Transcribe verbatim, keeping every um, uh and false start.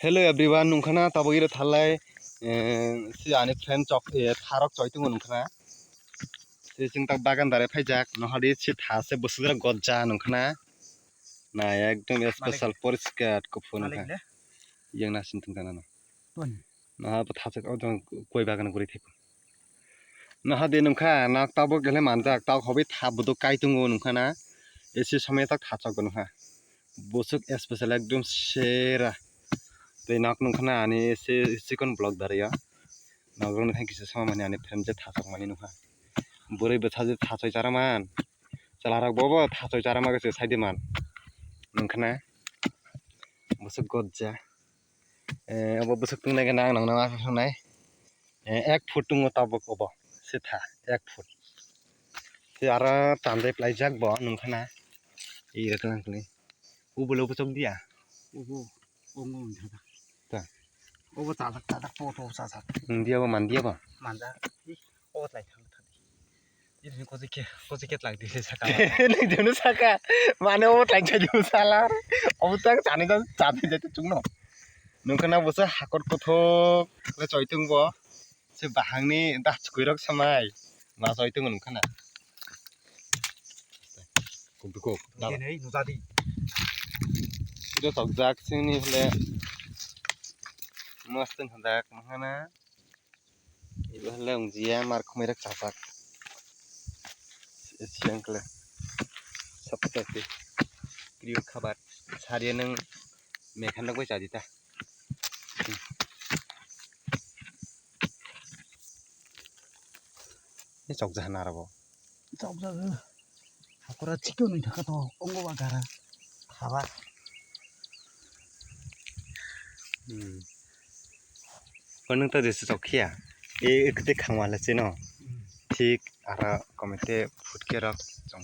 Hello everyone, nungkhana tabuk iro thalai, eh, si ani friend chok, eh, tharok choi tongo nungkhana. Si chwng tak bagan dare phaijak, nohadi si tha se bwswk gotja nungkhana. Na ekdom special poriskar kuphur nungkha. Yang nasin tungkha nana. Naha bo thachak o jong koi bagan guri thai. Naha de nungkha, nak tabuk gele manjak, tabuk hobi tha buduk kai tongo nungkha na. Esi somoi tak thachak nungkha. Bwswk special ekdom sera. Tei nok nungkha na ani se chikon block dari ya. Nok rok ni thang kisa sama mani ani friend je thachak mani nungkha. Bwrwi bwsa je thachoi chara man. Chwla rok bo bo thachoi chara ma khe sai di man. Nungkha na. Bwswk gotja. Eh, obo bwswk tong nai khe nang nang nang aswk nai. Eh, ek foot tongo tabuk obo. Sitha, ek foot. Tei aro tanjai plaijak bo nungkha na. Ira klang kling. Ubulo bwswk dia. Obo, obo wngkha da. Ta. Obo chajak, chajak, poto chajak. Wng dia bo, man dia bo. Manja. Ih, obo tlai thang thang. Ini kochi ke, kochi ke tlai di saka. Ini dunu saka. Mane obo tlai chai dunu sala. Obo tang chani jani, chani jani chungno. Nungkha na bwsa hakor kothok le choi tong bo. Se bahang ni das koi rok samai. Ma choi tong nungkha na. Kok kok. Ini nujadi. Ida tokjak sini le. Mas teng hadak nungkha na. Ibo hwnle wngjiya mar khumui rok chajak. Siyang kle. Sap sap khe. Priyo khabar. Sariya nung mekhan rok bai chadi ta. Ni chokja hana aro bo. Chokjago. Hakora chikon ni thaka to ongo ba gara. Haba. Hmm. Ko nung to desi chokya. E ekte khangwa le chino. Hmm. Thik ara komete phutke rok chong.